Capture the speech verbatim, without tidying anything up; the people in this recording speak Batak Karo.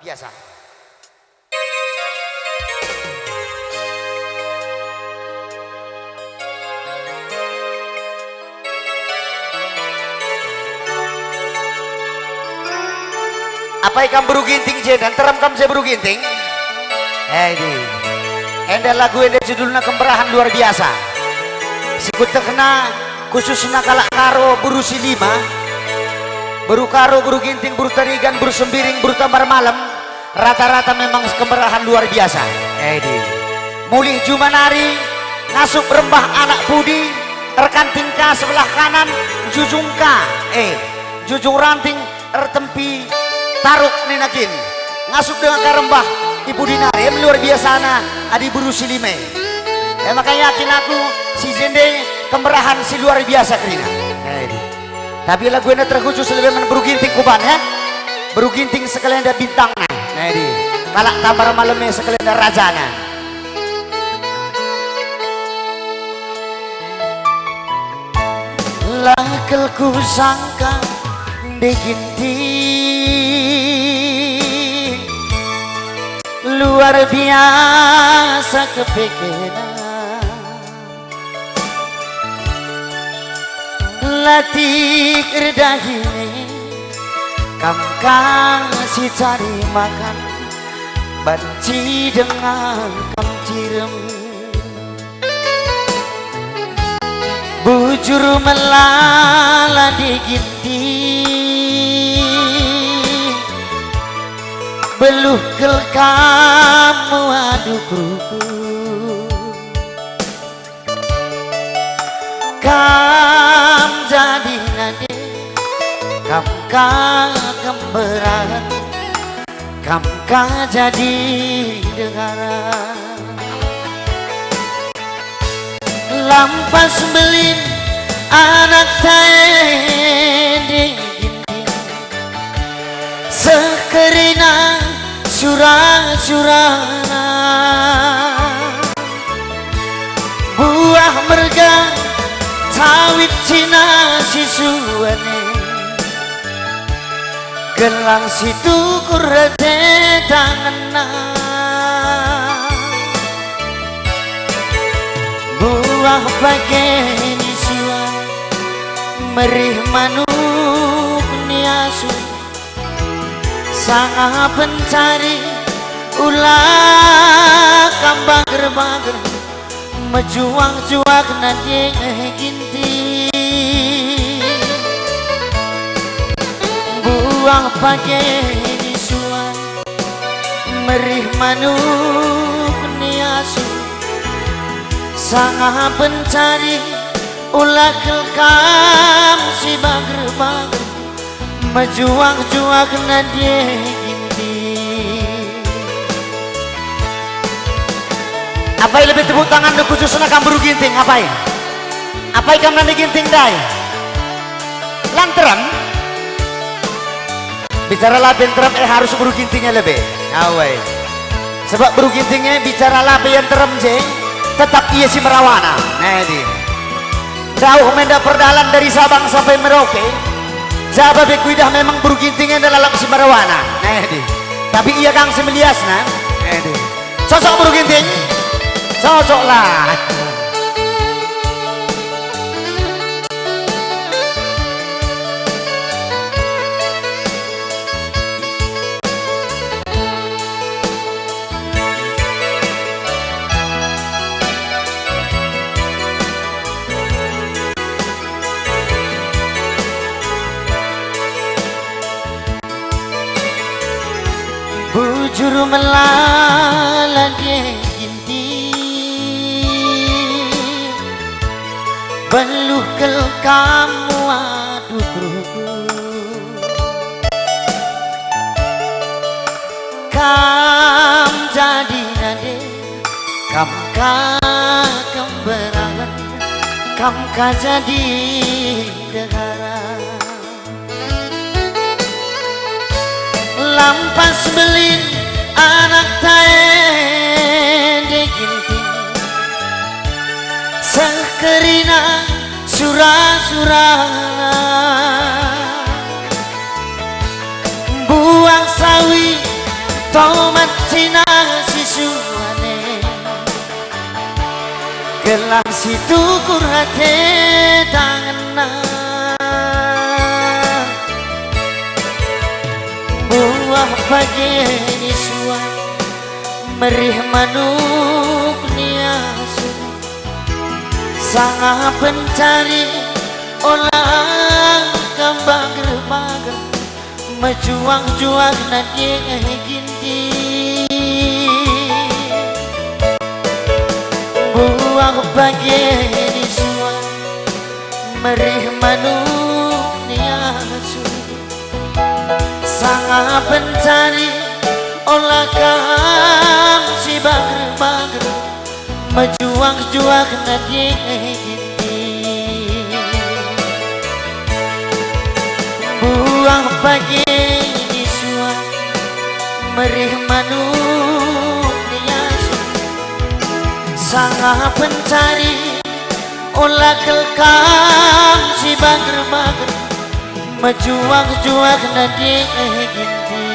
biasa. Apai kam beru Ginting je, nterem kam je beru Ginting? Edi. Enda lagu enda judulna Kemberahan Luar Biasa. Sikutekna khususna kalak Karo, beru Silima, beru Karo, beru Ginting, beru Tarigan, beru Sembiring, beru Tambar Malem, rata-rata memang kemberahan luar biasa. Edi. Mulih juma nari, ngasup rembah anak pudi, erkanting ka sebelah kanan, jujung ka, eh, jujung ranting, ertempi taruk nina kin. Ngasup denga ka rembah, i pudi nari, em luar biasana, adi beru Silima e. E maka yakin aku, si jende kemberahan si luar biasa kerina. Edi. Tapi lagu enda terkhusus lebe man beru Ginting kuban, ya. Beru Ginting sekalenda bintangna. Nah, edi. Kalak Tambar Malem e sekalenda rajana. La kel kusangka nde Ginting luar biasa kepekena. Latih erdahini, kam ka si cari makan, banci denga kam cirem. Bujur melala di Ginting, beluh kel kam adu kruku. Kam jadi nande, kam ka kemberahen, kam ka jadi degara. Lampas mbelin anak tae ende Ginting. Seh kerina sura-surana, buah merga cawit cina si suan e, gelang si tukur rate tangenna, buah bage ni suan, merih manuk ni asu. Sanga pencari ulah kam bager-bager, mejuang-juang nande Ginting. Buah bage ni suan, merih manuk ni asu. Sanga pencari ulah kel kam si bager-bager. Mejuang-juang nande Ginting. Apai lebe tepuk tanganndu khususna kam beru Ginting, apai? Apai kam nande Ginting ndai? La nterem? Bicara la nterem, eh, harus beru Ginting e lebe. Awai. Sebab beru Ginting e bicara la pe ia nterem je, tetap ia si merawana. Nah, edi. Dauh menda perdalan dari Sabang sampai Merauke, jaba be kuidah memang beru Ginting enda lalap si merawana. Nah, edi. Tapi ia kang si meliasna. Nah, edi. Cocok beru Ginting? Cocoklah. Bujur melala nde Ginting, beluh kel kam adu kruku. Kam jadi nande, kam ka kemberahen, kam ka jadi degara. Lampas mbelin anak tae nde Ginting, seh kerina sura-surana. Buah sawi Gelah si tukur ate tangenna, buah bage ni suan, merih manuk ni asu, sanga pencari olah kam bager-bager, mejuang-juang nande ginting. Buah bage ni suan, merih manuk ni asu, sanga pencari olah kam si bager-bager, mejuang-juang nande ginting. Buah bage ni suan, merih manuk ni asu, sanga pencari olah kal kam si bager-bager, mejuang-juang nande ginting.